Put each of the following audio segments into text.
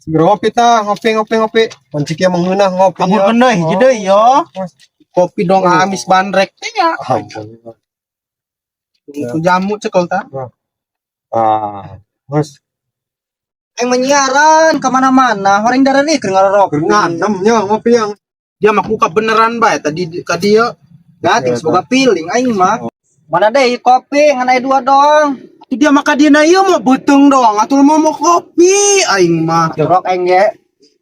Segera ngopi tah, ngopi ngopi ngopi. Pancik ya mengeunah ngopi. Ampun deui, hiji deui yo. Kopi dong amis bandrek teh nya. Ampun. Itu jamu cekel ta. Ah, Mas, Aing menyiaran kemana-mana, orang darah nih keur ngarorok. keur nganem nya ngopi yang. Dia mah kuka beneran bae tadi ka dia. Gating semoga piling aing mah. Mana deh kopi ngan aya dua doang. Itu dia maka dia na ieu mah beuteung doang atuh mau mau kopi aing mah. Rok aing ge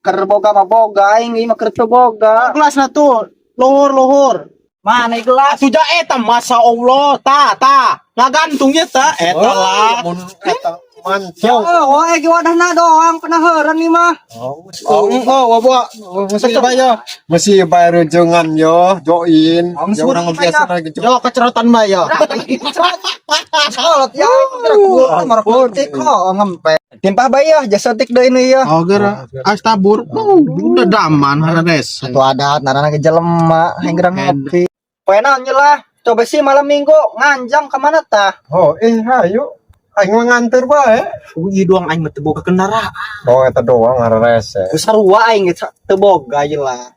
keur boga mah boga aing ieu mah keur teu boga. Gelas na tuh, lohor lohor. Mana ieu gelas? Atuh ja eta masa Allah, ta ta. Ngagantungnya ta eta lah. Mun eta mancong. Oh, oh, ge wadahna doang penaharan nih mah. Oh, Oh, oh, bawa mesti bayar. Mesti bayar rejengan yo, join. Oh, Ya orang biasa lagi. Yo kecerotan bae yo. Kolot ya aing gerak gua marok tik kok ngempe. Timpah bae ya jasa tik deui nu ieu. Oh, geura. As tabur. Udah daman harares. Satu adat narana ge jelema aing gerang ngopi. Poe naon lah? Coba sih malam minggu nganjang kemana tah? Oh, hayu. Aing mah nganter bae. Oh, ieu doang aing mah teu boga kendaraan. Oh, eta doang hararese. Ku sarua aing ge teu boga ieu lah.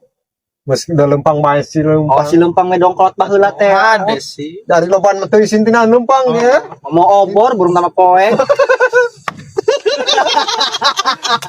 Meski udah lempang bae si Oh, lempang. si lempang we dongklot baheula teh. Ada sih. Dari loban mah teu isin tina lempang ya. Mau obor burung nama poe.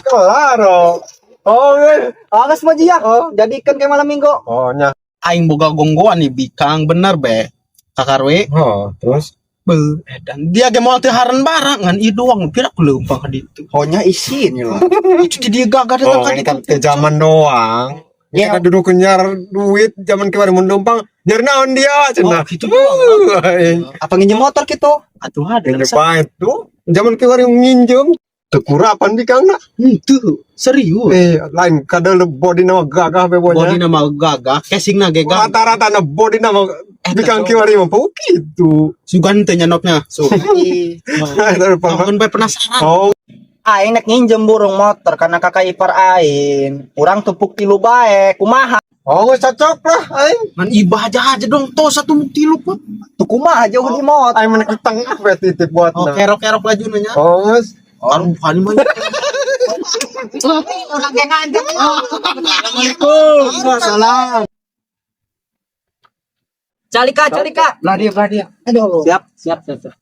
Kelar. Oh. Oh, eh. Oh, geus mah ya. Jadikan kayak malam minggu. Oh, nya. Aing boga gonggoan nih bikang bener be. Kakarwe. Oh, terus Be, edan. Dia ge moal teu haran barang ngan ieu doang pira ku leumpang ka ditu. Oh nya isin ieu lah. Itu di dia gagah datang Oh, ka ini ditu. kan ke zaman doang. Ya. Ya kan duduk nyar duit zaman kemarin mun lempang nyar naon dia Oh, cenah. gitu doang. Aing. Apa nginjem motor gitu? Atuh ada Ini bae tuh zaman kemarin nginjem tekurapan bikangna. Henteu, serius. Eh, lain kada body nama gagah be Body bonya. nama gagah, casing na ge gagah. Rata-rata na body nama bikang kiwari mah pau gitu. Sugan teh nyanopnya. So, Aduh, kan bae penasaran. Oh, Aing nek nginjem burung motor karena kakak ipar aing. Urang tumpuk tilu bae, kumaha? Oh, geus cocok lah aing. Ngan ibah aja aja dong to satu tilu pun. Tuh kumaha jauh di motor. Aing mana ke tengah be titip Oh, buatna. kerok-kerok laju nanya. Oh, geus. Aduh, bukan mah. Urang ge nganjang. Assalamualaikum. Salam. Calika, calika. Belah dia, belah dia. Aduh. Siap, siap, siap. Siap.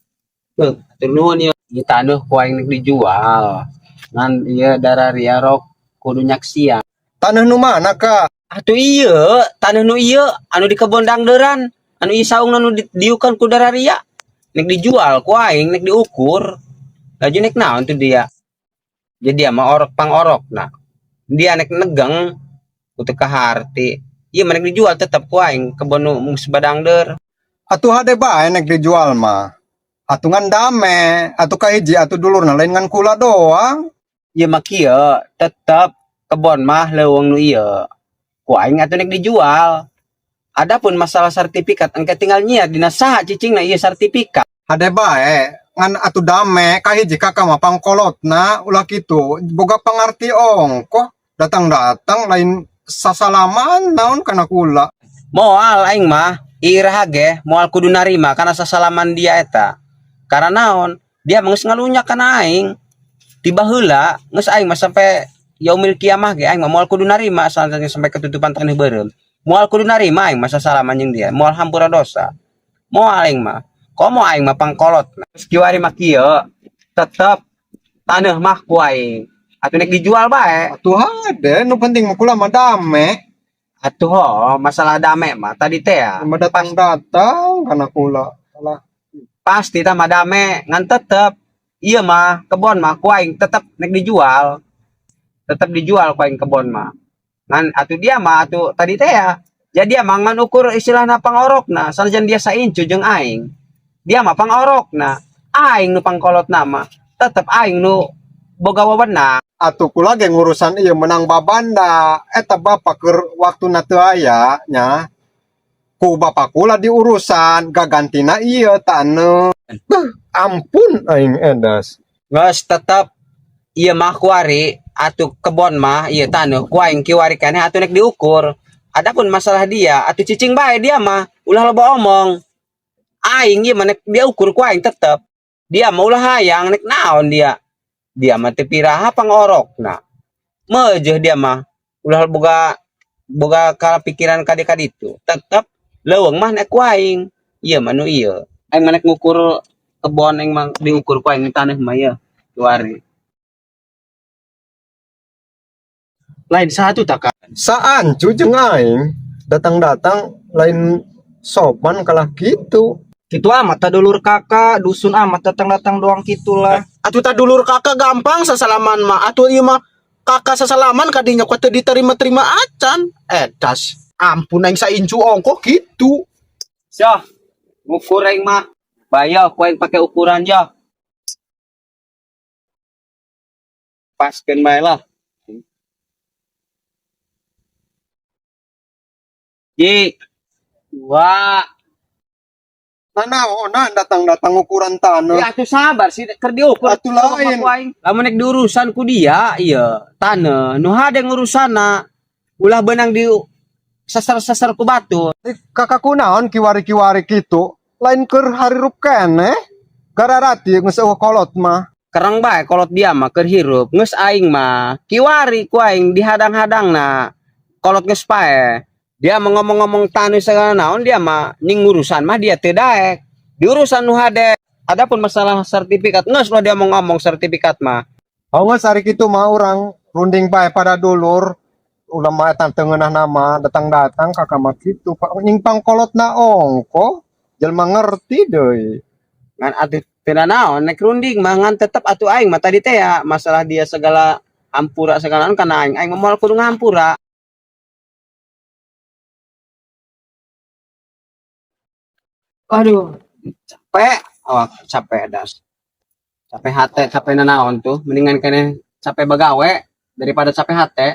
Beuh, atur nuhun ieu. Ieu taneuh ku aing nek dijual. Ngan ieu darah riarok kudu nyaksian. Tanah nu mana, Kak? Atuh ieu, taneuh nu ieu anu di kebon dangdeuran, anu ieu saung anu diukan ku darah ria. Nek dijual ku aing nek diukur. Laju nek naon tuh dia. Jadi dia mah orok pang orok nah. Dia nek negeng ku teu kaharti. Ieu mah nek dijual tetep ku aing kebon nu geus badangdeur. Atuh hade bae nek dijual mah. Atuh ngan dame, atuh kahiji atuh dulurna lain ngan kula doang. Ieu mah kieu, tetep kebon mah leuweung nu ieu. Ku aing atuh nek dijual. Adapun masalah sertifikat engke tinggal nyiar dina saha cicingna ieu sertifikat. Hade bae ngan atuh dame kahiji kakak mah pangkolotna ulah kitu boga pangarti ongkoh datang-datang lain sasalaman naon kana kula. Moal aing mah iraha ge moal kudu narima kana sasalaman dia eta. Karena naon? Dia mah geus ngalunyak kana aing. Tiba heula geus aing mah sampai yaumil kiamah ge aing mah moal kudu narima sampai ketutupan taneuh beureum. Moal kudu narima aing mah sasalaman jeung dia, moal hampura dosa. Moal aing mah. Komo aing mah pangkolot. Geus kiwari mah kieu, tetep taneuh mah ku aing. Atuh nek dijual bae. Atuh hade nu penting mah kula mah dame. Atuh ho, masalah dame mah tadi teh ya. Mah datang-datang kana kula. Alah. Pasti tah mah dame ngan tetep ieu mah kebon mah ku aing tetep nek dijual. Tetep dijual ku aing kebon mah. Ngan atuh dia mah atuh tadi teh ya. Jadi dia mah ngan ukur istilahna pangorokna sanajan dia saincu jeung aing. Dia mah pangorokna, aing nu pangkolotna mah tetep aing nu boga wewenang. Atuh kula ge ngurusan ieu menang babanda eta bapak keur waktuna teu aya nya. Ku bapak kula diurusan gagantina ieu taneuh. Beuh, ampun aing edas. Geus tetep ieu mah kuari atuh kebon mah ieu taneuh ku aing kiwari keneh atuh nek diukur. Adapun masalah dia atuh cicing bae dia mah ulah loba omong. Aing ieu mah nek dia ukur ku aing tetep. Dia mah ulah hayang nek naon dia. Dia mah teu piraha pangorokna. Meujeuh dia mah. Ulah boga boga ka pikiran ka ditu. Tetep leuweung mah nek ku aing. Ieu mah nu ieu. Aing mah nek ngukur kebon, aing mah diukur ku aing taneuh mah ieu. Kiwari. Lain satu tak, Kak? Saancu jeung aing datang-datang lain sopan kalah gitu. Kitu amat ta dulur kakak, dusun amat datang-datang doang gitulah. Atuh ta dulur kakak gampang sasalaman mah. Atuh ieu mah kakak sasalaman kadinya ku teu diterima-terima acan. Edas. Ampun, aing saincu ongkoh gitu. Syah, ngukur aing mah. Bayo, ku aing pake ukuran ya. Paskeun bae lah. Ji, dua. Nah, naonan datang-datang ukuran tanah. Ya atuh sabar sih, keur diukur. Atuh lain. Ku aing. Lamun nek diurusan ku dia, iya, taneuh. Nu hade ngurusana. Ulah beunang di sasar-sasar ku batur. Eh, kakak kunaon kiwari-kiwari kitu? Lain keur harirup keneh. Gararati geus eueuh kolot mah. Kereng bae kolot dia mah keur hirup. Geus aing mah kiwari ku aing dihadang-hadangna. Kolot geus paeh. Dia mah ngomong-ngomong taneuh segala naon, dia mah ning ngurusan mah dia teu daek. Diurusan nu hade. Adapun masalah sertifikat geus lah dia mau ngomong sertifikat mah. Oh, geus ari kitu mah urang runding bae pada dulur. Ulah mah eta teu ngeunah nama datang-datang kakak mah kitu. Pak nying pangkolotna ongkoh. Jelema ngerti deui. Ngan atuh teu naon nek runding mah, ngan tetep atuh aing mah tadi teh ya masalah dia segala hampura segala naon kana aing, aing mah moal kudu ngahampura. Aduh, capek, awak capek das. Capek hate, capek nanaon tuh, mendingan kene capek bagawe daripada capek hate.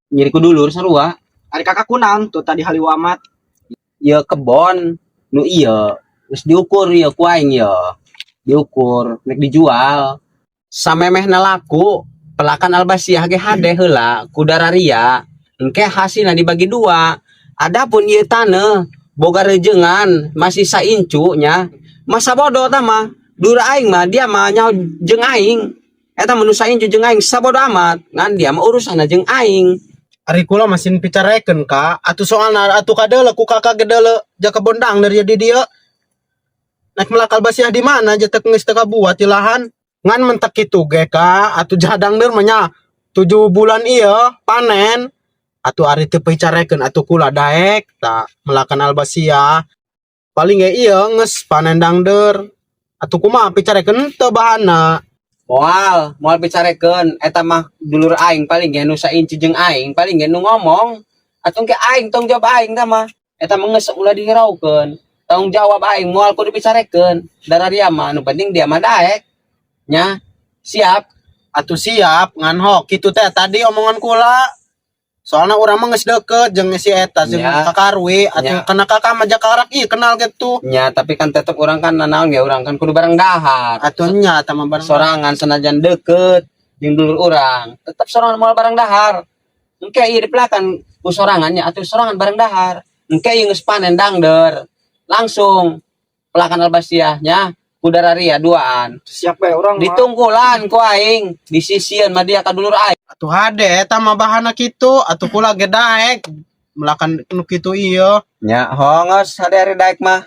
Nyeri ku dulur sarua. Ari kakak kunaon tuh tadi halieu amat? Ieu kebon nu ieu geus diukur ieu ku aing ieu. Diukur nek dijual. Samemehna laku, pelakan albasiah ge hade heula ku dararia. Engke hasilna dibagi dua. Adapun ieu taneuh boga rejengan masih saincu nya. Masa bodoh tah mah. Dura aing mah dia mah nyaho jeung aing. Eta mah nu saincu jeung aing sabodo amat. Ngan dia mah urusanna jeung aing. Ari kula masih picarekeun, Kak. Atuh soalna atuh kadeuleu ku kakak gedeuleu ja kebon dangder jadi dia. Nek melakal basiah di mana aja teu geus teu kabuat di lahan. Ngan mentek kitu ge, Kak. Atuh ja dangder mah nya 7 bulan ieu panen. Atuh ari teu picarekeun atuh kula daek ta melakan albasiah. Paling ge ieu geus panen dangder. Atuh kumaha picarekeun teu bahanna. Moal, moal picarekeun eta mah dulur aing paling ge nu sainci jeung aing paling ge nu ngomong. Atuh ke aing tanggung jawab aing tah mah. Eta mah geus ulah dihiraukeun. Tanggung jawab aing moal kudu picarekeun. Darah dia mah nu penting dia mah daek. Nya, siap. Atuh siap ngan ho kitu teh tadi omongan kula. Soalna urang mah geus deukeut jeung si eta jeung Nya. Kakak Arwi atuh Nya. kana kakak mah jakarak ieu kenal gitu. Nya, tapi kan tetep urang kan nanaon ge urang kan kudu bareng dahar. Atuh nya tah mah bareng sorangan senajan deukeut jeung dulur urang, tetep sorangan moal bareng dahar. Engke ieu dipelakan ku sorangannya atuh sorangan bareng dahar. Engke ieu geus panen dangder. Langsung pelakan albasiah nya ku dararia duaan. Siap bae urang mah. Ditunggulan ku aing, disisieun mah dia ka dulur aing. Atuh hade eta mah bahana kitu, atuh kula ge daek melakan nu kitu ieu. Nya, hongos hade ari daek mah.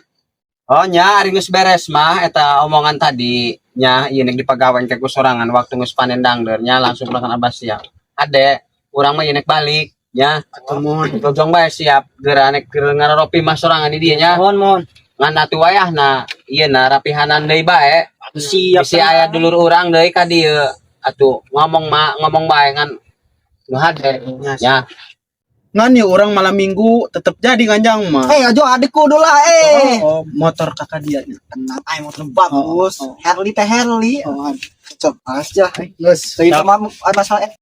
Oh nya, ari geus beres mah eta omongan tadi. Nya, ieu nek dipagawean ke ku sorangan waktu geus panen dangder nya langsung pelakan albasiah. Hade, urang mah ieu nek balik nya. Atuh mohon. Tojong bae siap geura nek keur ngaropi mah sorangan di dieu nya. Mohon mohon. Ngan atuh wayahna ieu na rapihanan deui bae. Atuh siap. Bisi aya dulur urang deui ka dieu. Atuh ngomong mah ngomong bae ngan nu hade Nya. nya. Ngan ya urang malam minggu tetep jadi nganjang mah. Ajo adikku dulu lah, eh. Oh, oh, motor kakak dia nya. Tenang, ay motor bagus. Oh, oh. Harley teh Harley. Oh, cocok. Aja. Geus. Itu mah masalah.